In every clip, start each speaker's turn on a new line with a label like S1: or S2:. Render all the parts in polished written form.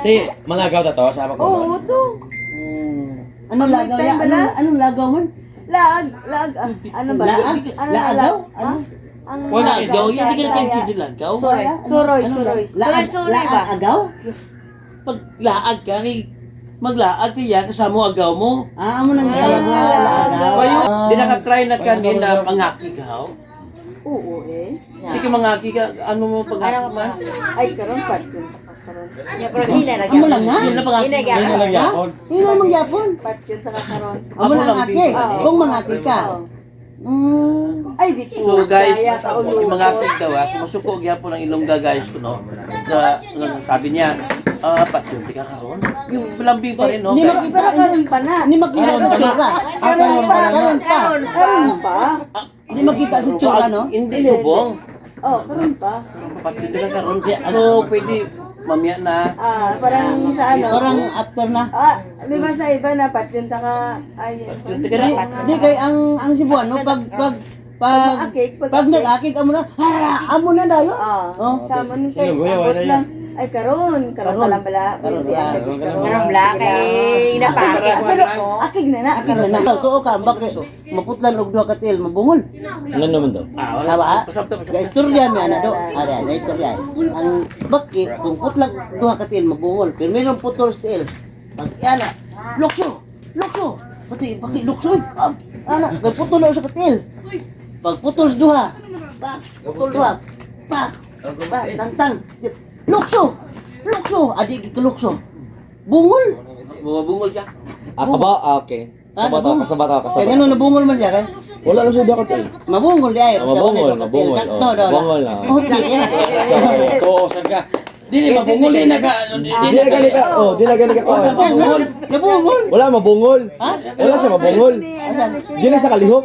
S1: Ti, malagaw ta to sa ko.
S2: Oo, to.
S3: Anong lagaw ya? Anong lagaw man?
S2: Laag, laag. Ah, ano ba?
S3: Laag?
S2: Ano
S3: Laagaw?
S2: laag?
S3: Ano?
S2: Ha? Ang
S4: Wala
S2: lagaw
S4: ikaw,
S2: sa
S4: hindi ka
S2: Bisaya.
S4: kayo lagaw.
S2: Suroy, suroy, suroy.
S3: Laag,
S2: Suroy, suroy
S3: laag
S2: ba?
S3: agaw?
S4: Pag laag ka, kay maglaag kaya kasama mo agaw mo.
S3: Ah, amo nang tawag nga laagaw.
S5: Bayo, di nakatry na kanina pangaki ka, haw?
S2: Oo eh.
S5: Hindi ka mangaki ka, ano mo pangaki man?
S2: Ay, karon pa. Karon.
S3: Amo lang nga.
S5: Hindi na pangaki.
S1: Hindi lang yapon.
S3: Sino mang yapon?
S2: Patyon ta ka karon.
S3: Amo lang
S5: lang
S3: aki.
S5: din.
S3: Kung mangaki ka.
S2: Oo. Ay, di ko.
S5: So guys,
S2: Kaya ka
S5: yung mga akit daw ah, kumusuko gyapon ang Ilongga, guys ko, no. Sa, sabi niya, ah, patyon di ka karon. Yung lambing pa rin, no,
S3: Hindi
S5: guys.
S2: Pero karon pa na.
S3: Hindi makita sa tsura.
S2: Karon pa.
S3: Karon pa.
S2: Karon pa.
S3: Hindi makita sa tsura, no?
S5: Hindi subong.
S2: Oh, karon pa.
S5: Patyon di ka karon. So pwede mamaya na.
S2: Ah, parang sa ano?
S3: Parang after na.
S2: Ah, di ba sa iba na patyon ta ka ay.
S5: Patyon di ka na.
S3: Di kay ang Cebuano pag pag
S2: Pag-akik,
S3: pag
S2: pag-akik.
S3: nag-akik amo na, ah, amo na dayon.
S2: Ah,
S3: Oh.
S2: sa amon kay
S1: Sino, kuya,
S2: abot
S1: wala yan.
S2: lang. Ay, karon, karon pa lang pala.
S3: Karon
S2: Karon
S3: pa.
S2: karon.
S6: Karon bla kay napakit
S2: Pero akig na na.
S3: Akig na na. Tuo ka bakit maputlan og duha ka tiil mabungol.
S1: Ano naman daw?
S5: Ah, wala.
S3: Tama?
S5: Pasabta, pasabta.
S3: Ga istorya mi ana do. Ara, ga istorya. Ang bakit kung putlag duha ka tiil mabungol, pero meron putol sa tiil. Pag ana, lukso, lukso. Pati pati lukso. Ah, ana, kay putol na sa katil. Pag putol sa duha, pak, putol duha. Pak, pak, tangtang. Lukso, lukso, adi gid ka lukso. Bungol.
S5: Bumabungol siya.
S7: Ah, kaba? Ah, okay.
S3: Ah,
S7: Kasabata,
S3: nabungol.
S7: kasabata,
S3: Kaya
S7: kasabata.
S3: ngano nabungol man siya kay?
S7: Wala lang siya dapat eh.
S3: Mabungol di ay.
S7: Ah, mabungol, mabungol, oh. Mabungol, ah.
S3: Okay.
S4: Oo, saan ka? Dili mabungol eh, naka
S7: Di na gani ka, oh, di na gani ka.
S4: Wala mabungol.
S3: Nabungol.
S7: Wala mabungol. Wala siya mabungol. Di lang sa kalihok.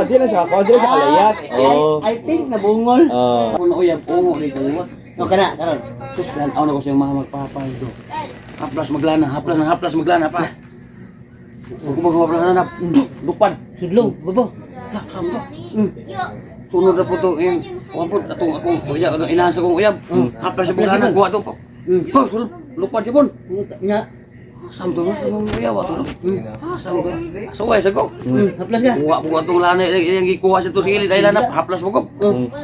S7: Di lang sa kakuan, di lang sa kalayat. Oh.
S3: I think nabungol.
S7: Ah.
S4: Ako na uyab ungo ni kaliwat.
S3: O kana karon.
S4: Sus, lanaw na ko siyang mga magpapay do. Haplas maglana, haplas na haplas maglana pa. Huwag ko magpaplas na, lupad.
S3: Sudlong, babo.
S4: Lah, sambo. Sunod na po to, eh, kuwan po, atong akong uyab, atong inahan sa kong uyab. Haplas sa buglana, kuha to. Pa, sulod, lupad siya po.
S3: Nga.
S4: Sambo na sa mong uyab, ato. Ah, sambo. Suway sa ko.
S3: Haplas ka.
S4: Kuha po atong lana, yung gikuha sa to silid ay lana, haplas mo ko.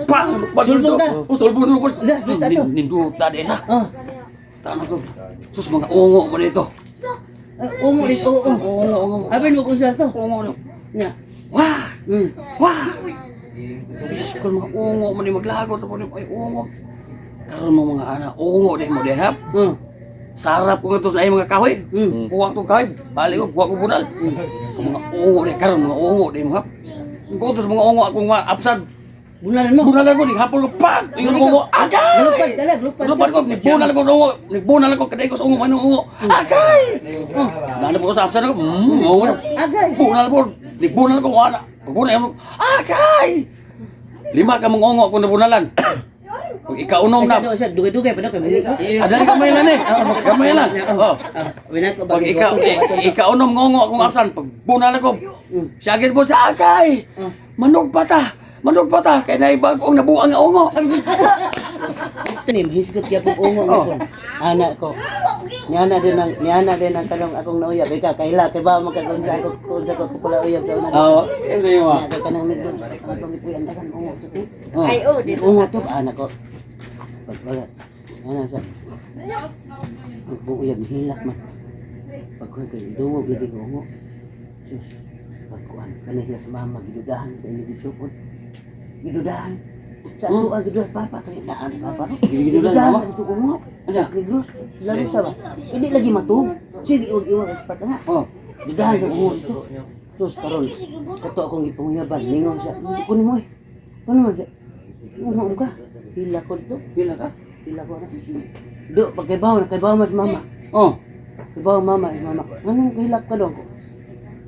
S4: Pa, lupad
S3: Sulbong ka.
S4: Oh, sulbong, sulbong.
S3: Lah, kita to.
S4: Ninduta di isa.
S3: Oh.
S4: Tanong ko. Sus, mga ungo mo dito.
S3: Ungo dito, oo.
S4: Ungo, ungo.
S3: Abi mo kung sa to.
S4: Ungo no.
S3: Nga.
S4: Wah! Wah! Biskol mga ungo mo ni maglagot po ni ay ungo. Karon mo mga ana, ungo din mo dihap. Sarap ko ngadto sa ay mga kahoy. Kuha ko kahoy, balik ko kuha ko bunal. Mga ungo din karon mga ungo din mo hap. Kuto sa mga ungo akong mga absad.
S3: Bunalan mo.
S4: Bunal ko ni hapon ko pag ingon ungo agay.
S3: Lupad talaga, lupad.
S4: Lupad ko, nibunal ko ungo, nibunal ko kaday ko sa ungo manong ungo. Agay. Oh, nanap ko sa absad ko. Ungo.
S3: Agay.
S4: Bunal po. Bunal ko wala. Pagbunal ko. Agay! Lima ka mong ungo akong nabunalan. Pag ikaunom na.
S3: Ay, sa dugay-dugay pa daw kay.
S4: Adali kamay lang eh. Kamay lang. Oh.
S3: Winat ko
S4: Pag ikaunom ngongo akong absan, pag bunal ako. Siya po sa agay. Manog pa ta. Manog pa ta. Kaya naibag ang nabuang nga ungo.
S3: Tanim hisgot kaya pong ungo
S4: Oh.
S3: ko. Ana ko. Niana din ang niana din ang kanong akong nauyab ikaw kaila kay ba magkagunsa ako kunsa ko pula uyab daw na.
S4: Oo. Ano yung
S3: Niya kay kanang nigdon atong ipuyan dagan ungo to. Eh.
S6: Ay, oh, dito.
S3: Ungo to ana ko. Pag wala. Ana sa. Ang buong uyab hilak man. Pag kuan kay dungog lagi ko ungo. Sus. Pag kuan kanay sila sa mama gidudahan kay ni gisukod. Gidudahan. Sa ato ang gidudahan papa kay naan papa. No?
S4: Gidudahan, mama?
S3: Dito ungo.
S4: Ano?
S3: Negros. Lalo sa ba? Hindi lagi matug. Sige og iwa sa patanga.
S4: Oh.
S3: Gidudahan sa ungo ito. Sus karon kato akong gipanguyaban ningon siya. Kunin mo eh. Kunin mo siya. Ungo ka. Hila ko to.
S4: Pila ka?
S3: Hila ko na. Do pagkaibaw na kaibaw mas mama.
S4: Oh.
S3: Kaibaw mama, eh, mama. Anong kahilap ka doon ko?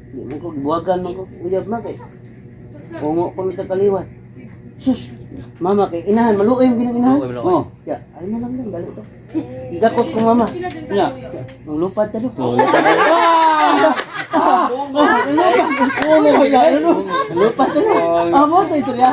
S3: Di mo ko buwagan man ko uyab ma kay. Ungo ko na kaliwat. Sus, mama kay inahan maluoy yung ginang inahan.
S4: Oh.
S3: Ya, ay na lang dali to. Gidakot ko mama.
S4: Ya.
S3: Ang lupad ta do.
S4: Ungo ko yan.
S3: Lupad ta do. Amo to istorya.